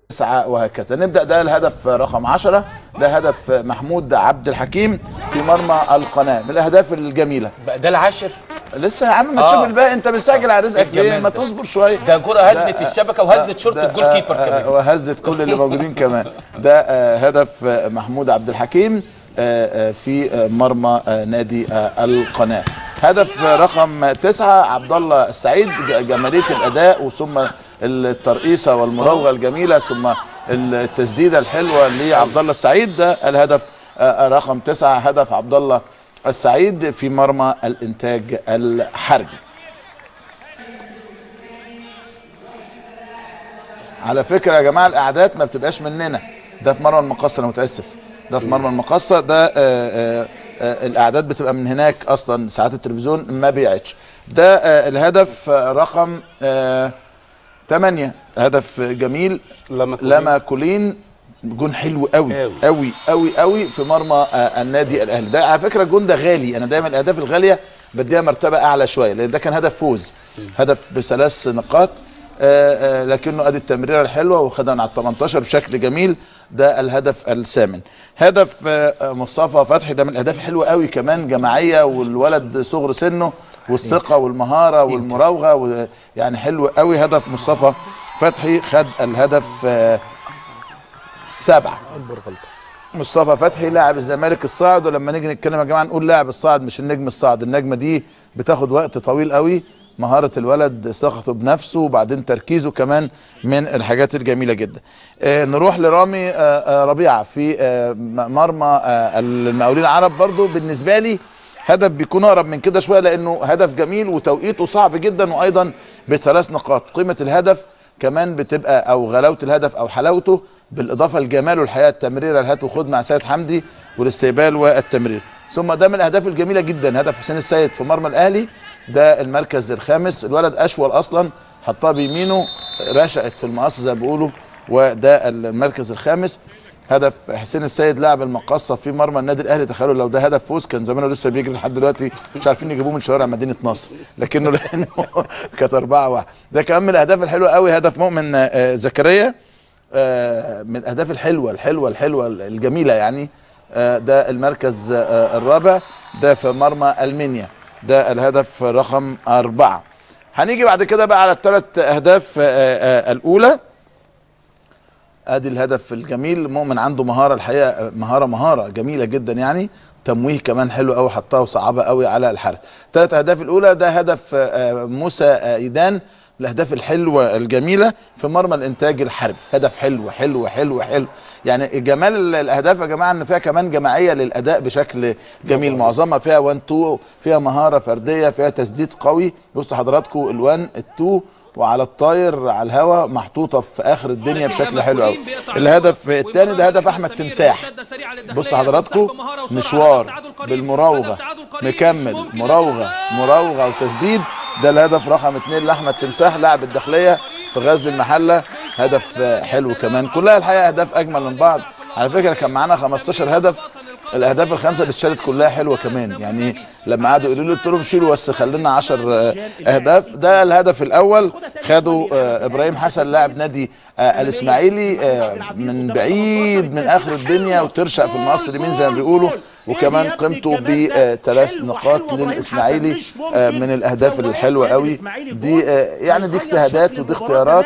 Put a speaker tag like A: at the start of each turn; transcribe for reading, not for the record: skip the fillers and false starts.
A: 9 وهكذا. نبدأ ده الهدف رقم 10، ده هدف محمود عبد الحكيم في مرمى القناة، من الأهداف الجميلة.
B: ده العاشر
A: لسه يا عم، ما تشوف الباقي، انت مستعجل على رزقك ليه؟ ما تصبر شوية.
B: ده كرة هزت الشبكة وهزت شورت ال goalkeeper كمان،
A: وهزت كل اللي موجودين كمان. ده هدف محمود عبد الحكيم في مرمى نادي القناة. هدف رقم 9 عبد الله السعيد، جمالية الأداء وثم الترقيصة والمراوغة الجميلة ثم التسديدة الحلوة لعبد الله السعيد. ده الهدف رقم 9، هدف عبد الله السعيد في مرمى الإنتاج الحربي. على فكرة يا جماعة الأعداد ما بتبقاش مننا، ده في مرمى المقصة، أنا متأسف، ده في مرمى المقصة، ده الأعداد بتبقى من هناك أصلا، ساعات التلفزيون ما بيعدش. ده الهدف رقم 8، هدف جميل لما كولين، جون حلو قوي قوي قوي قوي في مرمى النادي الاهلي. ده على فكرة الجون ده غالي، انا دايما الاهداف الغالية بديها مرتبه اعلى شوية، لان ده كان هدف فوز، هدف بثلاث نقاط، لكنه ادي التمريره الحلوة وخدها من على 18 بشكل جميل. ده الهدف الثامن. هدف مصطفى فتحي، ده من الاهداف الحلوة قوي كمان، جماعية، والولد صغر سنة والثقة والمهاره والمراوغه، يعني حلو قوي هدف مصطفى فتحي. خد الهدف 7. مصطفى فتحي لاعب الزمالك الصاعد، ولما نيجي نتكلم يا جماعة نقول لاعب الصاعد مش النجم الصاعد، النجمة دي بتاخد وقت طويل قوي. مهارة الولد، ثقته بنفسه، وبعدين تركيزه كمان، من الحاجات الجميلة جدا. نروح لرامي ربيعة في مرمى المقاولين العرب. برضو بالنسبة لي هدف بيكون اقرب من كده شوية، لانه هدف جميل وتوقيته صعب جدا، وايضا بثلاث نقاط. قيمة الهدف كمان بتبقى، او غلاوه الهدف او حلاوته، بالاضافة لجماله الحقيقة، التمريره الهات وخد مع سيد حمدي والاستقبال والتمرير. ثم ده من الاهداف الجميلة جدا، هدف حسين السيد في مرمى الاهلي، ده المركز الخامس. الولد اشول اصلا، حطها بيمينه، رشقت في المقص زي ما بيقولوا، وده المركز الخامس. هدف حسين السيد لاعب المقصه في مرمى النادي الاهلي. تخيلوا لو ده هدف فوز كان زمانه لسه بيجري لحد دلوقتي، مش عارفين يجيبوه من شوارع مدينة نصر، لكنه لانه كانت 4-1. ده كمان من الاهداف الحلوة قوي، هدف مؤمن زكريا، من الاهداف الحلوة الحلوة الحلوة الجميلة يعني. ده المركز الرابع، ده في مرمى المنيا، ده الهدف رقم 4. هنيجي بعد كده بقى على الثلاث اهداف الاولى. ادي الهدف الجميل، مؤمن عنده مهارة الحقيقة، مهارة جميلة جدا يعني، تمويه كمان حلو قوي، حطها وصعبة قوي على الحارس. ثلاث اهداف الاولى، ده هدف موسى ايدان، الاهداف الحلوة الجميلة في مرمى الانتاج الحربي، هدف حلو حلو حلو حلو. يعني جمال الاهداف يا جماعة ان فيها كمان جماعية للاداء بشكل جميل، معظمها فيها 1 2، فيها مهارة فردية، فيها تسديد قوي. بصوا حضراتكم ال1 ال2 وعلى الطاير على الهواء، محطوطة في اخر الدنيا بشكل حلو قوي. الهدف الثاني ده هدف احمد تمساح، بص حضراتكم مشوار بالمراوغه، مكمل مراوغه مراوغه وتسديد. ده الهدف رقم 2 لاحمد تمساح لاعب الداخلية في غزل المحلة، هدف حلو كمان. كلها الحقيقة اهداف اجمل من بعض. على فكرة كان معانا 15 هدف، الاهداف الخمسة اللي اتشالت كلها حلوة كمان، يعني لما قعدوا يقولوا لي قلت لهم شيلوا بس خلينا 10 اهداف. ده الهدف الاول خده ابراهيم حسن لاعب نادي الاسماعيلي، من بعيد من اخر الدنيا، وترشق في المقص اليمين زي ما بيقولوا، وكمان قيمته بثلاث نقاط للاسماعيلي. من الاهداف الحلوة قوي دي، يعني دي اجتهادات ودي اختيارات.